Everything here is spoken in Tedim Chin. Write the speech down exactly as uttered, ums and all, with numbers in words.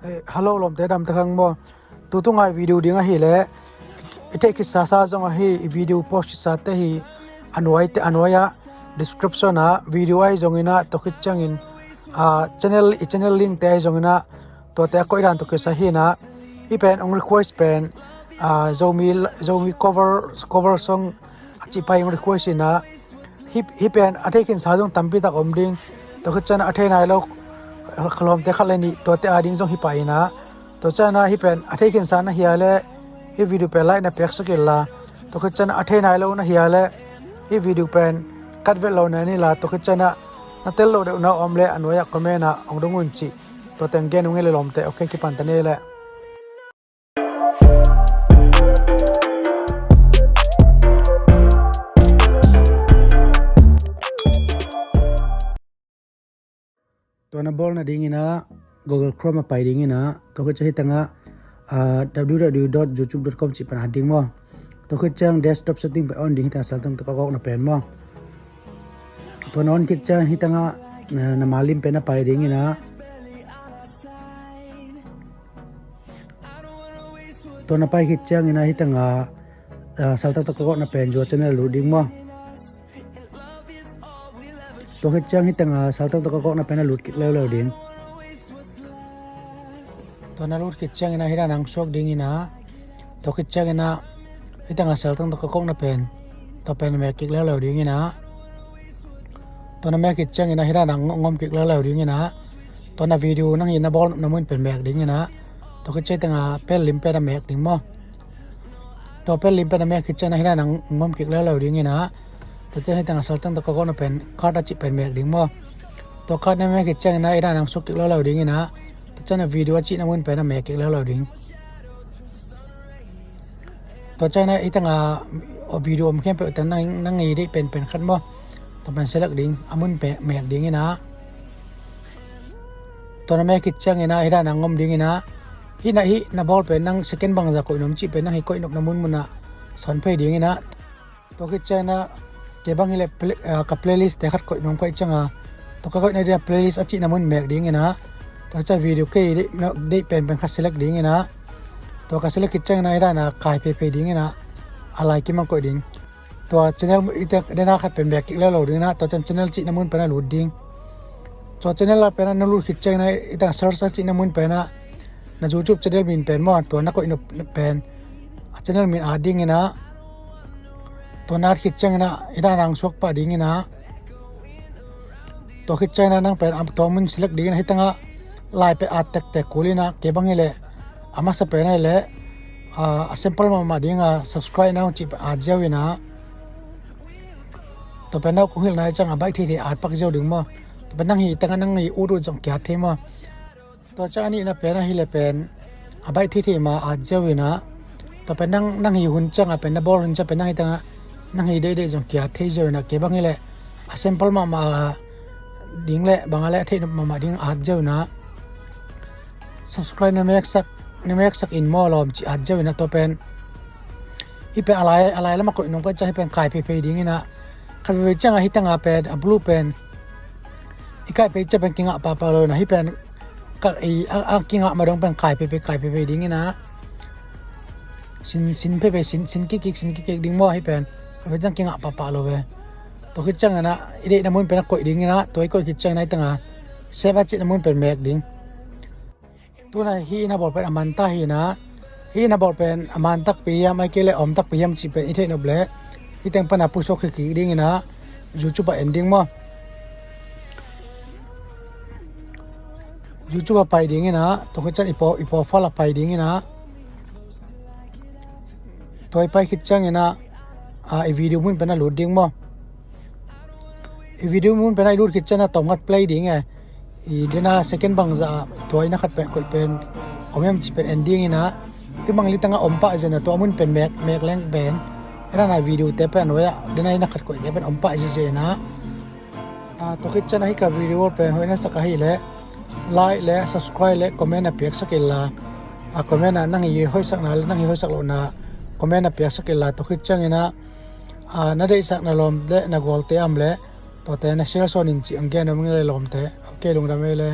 Eh, hello lawmte, dam ta kha maw? Tutung a i video ding ahih leh, i theih khitsa sa zong ahi, i video post khitsa te hi, a nuai te, a nuai ah description ah video ahi zongin ah, tua khit ciangin, ah, channel, i channel link te ahi zongin ah, tuate a koih dan tawh kisai hi in ah, hih pen hong request pen, ah, Zomi, Zomi cover, cover song a cih pa in hong request in ah, hih, hih pen a thei khinsa zong tampi tak om ding. Tua khit ciangin ah a thei nai lo kha lawmte khat le nih, tuate a ding zong hi pah in ah, tua ciangin ah hih pen a thei khinsa na hi a leh, hih video pen like na piaksak inla, tua khit ciangin ah a thei nai lo na hi a leh, hih video pen cut vet lo na en inla, tua khit ciangin ah na tel loh deuh na om leh a nuai ah comment ah hong dong un cih. Tua teng gen ung ei le lawmte, ok, kipan ta ni ei le. Tua na bawl nadingin ah Google Chrome ah pai dingin ah, tua khit ciang hih teng ah, ah, w w w dot youtube dot com cih pan at ding maw. Tua khit ciang desktop setting pen on ding, hih teng ah saltang tawh ka kawkna pen maw. Tua na on khit ciang hih teng ah, na, na malim pen ah pai dingin ah. Tua na pai khit ciangin ah hih teng ah, ah, saltang tawh ka kawkna pen, your channel, lut ding maw. Tua khit ciang hih teng ah saltang tawh ka kawkna pen ah lut kik leuleu ding. Tua na lut khit ciangin ah hih dan ah hong suak dingin ah, tua khit ciangin ah hih teng ah saltang tawh ka kawkna pen, tua pen mek kik leuleu dingin ah. Tua na mek khit ciangin ah hih dan ah hong om kik leuleu dingin ah, tua na video nang hih na bawl na mun pen mek dingin ah, tua khit ciang hih teng ah pel lim pen ah mek ding maw. Tua pel lim pen a mek khit ciangin ah hih dan ah hong om kik leuleu dingin ah, tua ciang hih teng ah saltang tawh ka kawkna pen card a cih pen mek ding maw. Tua card na mek khit ciangin ah hih dan ah hong suak kik leuleu dingin ah, tua ciang ah video a cihna mun pen ah mek kik leuleu ding. Tua ciangin ah hih teng ah video om khempeuh teng nang, nang i deih penpen khat maw, tua pen select ding, a mun pen mek dingin ah. Tua na mek khit ciangin ah hih dan ah hong om dingin ah, hih na, hih na bawl pen nang second bangzah koih nuam cih pen nang hih koih nopna munmun ah sawn phei dingin ah. Tua khit ciangin ah kei bang hi leh play-, ah, ka playlist te khat koih nuam ka hih ciang a, tua ka koihna ding ah playlist a cihna mun mek dingin ah, tua ciang video kei deih, deih penpen khat select dingin ah. Tua ka select khit ciangin ah hih dan ah kai pheiphei dingin ah, a lai kim ah koih ding. Tua channel i tek dena khat pen mek kik leuleu dingin ah, tua ciang channel cihna mun pen ah lut ding. Tua channel ah pen ah na lut khit ciangin ah hih teng ah search a cihna mun pen ah, na YouTube channel min pen maw, tua na koih nop pen, a channel min at dingin ah. Tua na at khit ciangin ah hih dan ah hong suak pah dingin ah. Tua khit ciangin ah nang pen a tua mun select dingin ah, hih teng ah lai pen at tektek kul in ah, kei bang hi leh a masa pen ahih leh, ah, a simple mahmah ding a subscribe now cih pen at ziau in ah. Tua pen na kong hilh nai ciang a baih theithei at pak ziau ding maw. Tua pen nang hih teng ah nang hih ut ut zong ki-at thei maw. Tua ciang a nihna pen ahih leh pen a baih theithei mah at ziau in ah. Tua pen nang, nang hih hun ciang a pen na bawl hun ciang pen nang hih teng ah nang hih deihdeih zong ki-at thei ziau in ah, kei bang hi leh a simple mahmah ding leh bang a leh a theih nop mahmah ding at ziau in ah. Subscribe na meksak, na meksak in maw lawm cih at ziau in ah, tua pen. Hih pen a lai, a lai lam ah koih nuam ka hih ciang hih pen kai pheiphei dingin ah. Khat veivei ciang ah hih teng ah pen a blue pen i kai phei ciang pen kingah pahpah lo in ah, hih pen ka, i, a, a kingah ma dong pen kai pheiphei, kai pheiphei dingin ah. Sin, sin pheiphei, sin, sin kikkik, sin kikkik ding maw hih pen. Khat veivei ciang kingah pahpah lo ve. Tua khit ciangin ah i deihna mun pen ah koih dingin ah, tua i koih khit ciangin ah hih teng ah save a cihna mun pen mek ding. Tu in ah hih na bawl pen a man ta hi in ah, hih na bawl pen a man takpi hiam, ahih kei leh a om takpi hiam cih pen i theih nop leh, hih teng pan ah pusuak khikhi dingin ah, YouTube ah en ding maw. YouTube ah pai dingin ah, tua khit ciang i pro-, i profile ah pai dingin ah. Tua i pai khit ciangin ah, ah, i video mun pen ah lut ding maw. I video mun pen ah i lut khit ciang ah tawm khat play ding e. I dena second bangzah ah tua i na khat pen koih pen om hiam cih pen en dingin ah. Hih bang li teng ah om pah zen ah, tua mun pen mek, mek leng pen. Hih dan ah video te pen a nuai ah dena i na khat koih te pen om pah ziahziah in ah. Ah, tua khit ciang ah hih ka video pen hoih na sak ahih leh like leh subscribe leh comment na piaksak inla. Ah, comment ah nang i hoihsakna leh nang i hoihsak lohna comment na piaksak inla, tua khit ciangin ah, ah, na deihsakna lawm leh na gualte a om leh tuate na share sawn in cih hong gen nuam ing ei le lawmte. Ok, lungdam ei le.